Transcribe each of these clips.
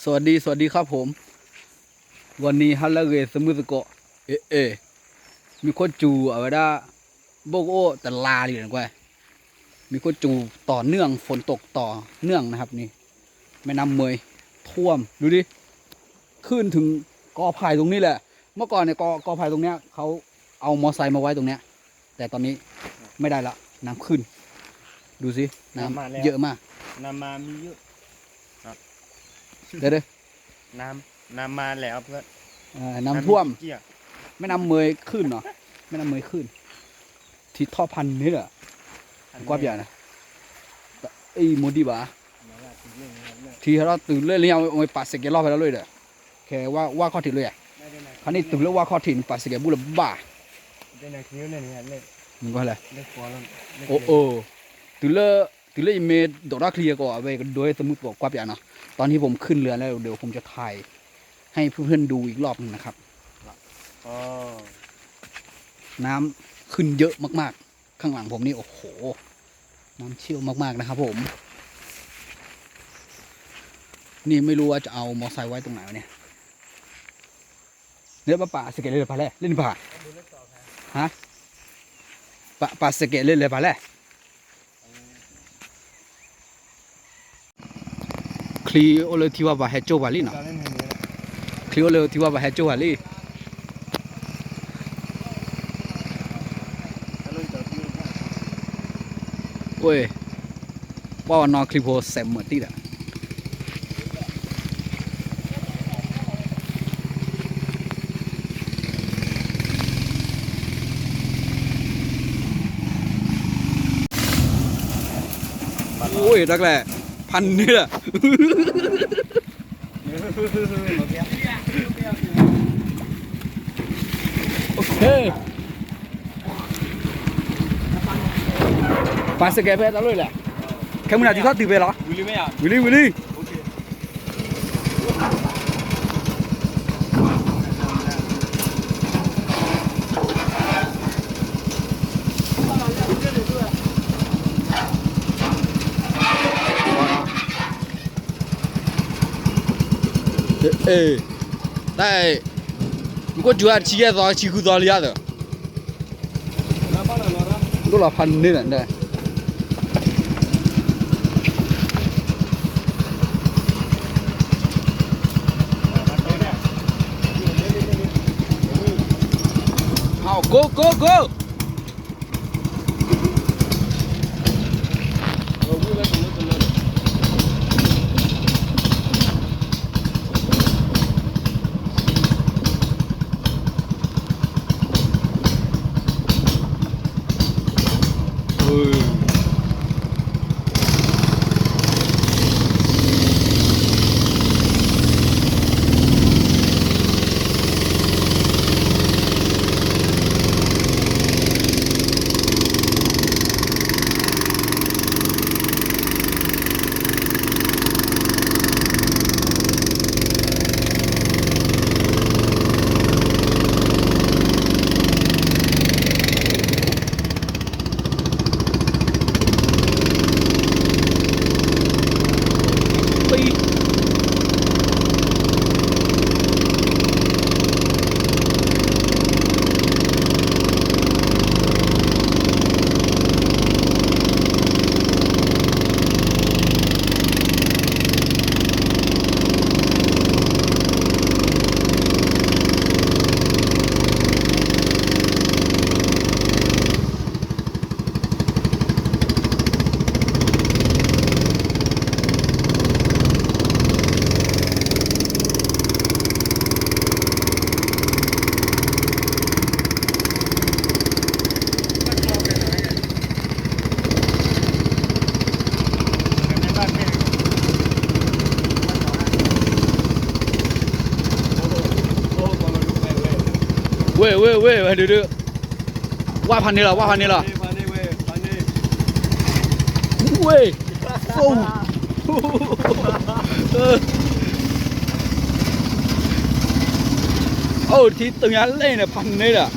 สวัสดี สวัสดีครับผม วันนี้ ဟါလၢအဂ့ၤ သမုၢ်သကိး เออ เออ မံခိၣ်စူၤအဝဲဒၣ် ဘိၣ်ကအိၣ်တလါလံကွၢ် မံခိၣ်စူၤ ต่อเนื่อง ฝนตกต่อเนื่องนะครับนี่ แม่น้ำเมย ท่วม ดูดิ ขึ้นถึงกอไผ่ตรงนี้แหละ เมื่อก่อนเนี่ย กอ กอไผ่ตรงเนี้ย เขาเอามอไซค์มาไว้ตรงเนี้ย แต่ตอนนี้ไม่ได้ละ น้ำขึ้น ดูสิ น้ำ น้ำมาแล้ว เยอะมาก น้ำมามีเยอะ ครับ เดี๋ยวๆ น้ำ น้ำมาแล้วเพื่อน เอ่อ น้ำท่วม น้ำมีเกี้ย แม่น้ำเมยขึ้นเนาะ แม่น้ำเมยขึ้น ที่ท่อพันนี่เหรอ พันนี่ ကွၢ်ပြၢ်န့ၣ် အံၤ မိၢ်ဒံးဘၣ် ထံဟဲထီၣ်တုၤလၢလၢညါ ဝဲပာ်စဲးကဲးလီၢ်ဖဲလီၤလၢဒီး ခဲဝါ ဝါခီၣ်ထံးလၢယၤ ခါန့ၣ်တုၤလၢဝါခီၣ်ထံးန့ၣ် ပာ်စဲးကဲးဘူၣ်လၢၤဘၣ် နကွၢ်လဲၣ် အိၣ်အိၣ် တုၤလၢ တုၤလၢယမ့ၢ်ဒိးထီၣ်ချံအကီး အဝဲကဒိသမုၢ်သကိးကွၢ်ပြၢ်နီၤ ตอนที่ผมขึ้นเรือแล้ว เดี๋ยวผมจะถ่ายให้เพื่อนๆดูอีกรอบหนึ่งนะครับ น้ำขึ้นเยอะมากๆ ข้างหลังผมนี่ โอ้โห น้ำเชี่ยวมากๆนะครับผม นี่ไม่รู้ว่าจะเอามอไซค์ไว้ตรงไหนวะเนี่ย เนี่ย ปะ ปะสะเก็ดเลยเหรอ ปะแร่ เล่นปะ ฮะ ปะ ปะสะเก็ดเลยเหรอ ปะแร่ ချံအိၣ်လၢထံဝါပှၤဟဲကၠိၣ်ပှၤလံနီၤ ချံအိၣ်လၢထံဝါပှၤဟဲကၠိၣ်ပှၤလံ အိၣ် ပှၤဝဲနီၤချံဖိစဲးမုာ်တံၢ်ဒီး အိၣ် တၢ်ကျဲ ဖးန့ၢ်ဒီး ပာ်စကဲးဖဲတၢ်လီၢ်လဲၣ် ခဲမုၢ်နၤတံၤထီၣ်တုၤဖဲလီၤ ဝံၤလံ ဝံၤလံ ဝံၤလံ တၢ် မ့ၢ်ကွၢ်စူၤအဆံယဲၢ်သီ ဆံဃုသီလံဧါသၢ ဒိၣ်လီၤဖးန့ၢ်လၢ ဟါ go go go ဝ့ၢ် ဝ့ၢ် ဝ့ၢ် ဝဲဒုဒု ဝၢ်ဖးန့ၣ်လီၤ ဝၢ်ဖးန့ၣ်လီၤ ဝ့ၢ် အိၣ် ထံတုၤညါလဲၣ်န့ၣ် ဖးန့ၣ်ဒီး မနုၤ မနုၤ ဒ်လံပှၤ မ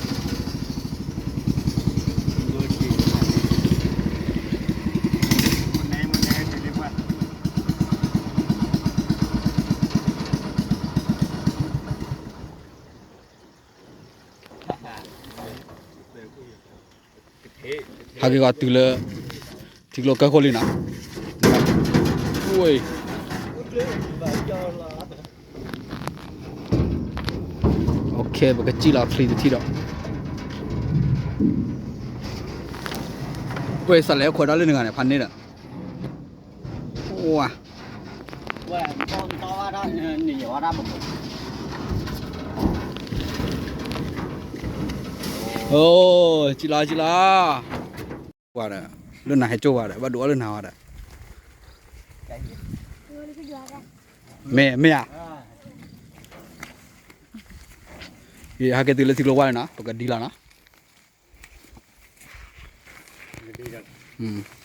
ဟးက့ၤကီးတုၤလၢ ထံကျိကၢၢ်ခိၣ်လံနီၤ. ဝ့ၢ် ပကစံၣ်လီၤချံတထံၣ်ဒီး ဝ့ၢ် စးလဲၤခွဲးဒၣ်လၢနဂၤန့ၣ် ဖးန့ၣ်ဒီး ဝါ အိ စံၣ်လီၤစံၣ်လီၤ ဝါဒီး လၢနၤဟဲကၠိဝါဒီး ဘၣ်ဒိးအီၣ်လၢနၤဝါဒီး မ့ၢ် မ့ၢ်ဧါ. ယဟဲက့ၤတုၤလၢထံကျိဝါန့ၣ်နီၤ ပကဒံလီၤနီၤ.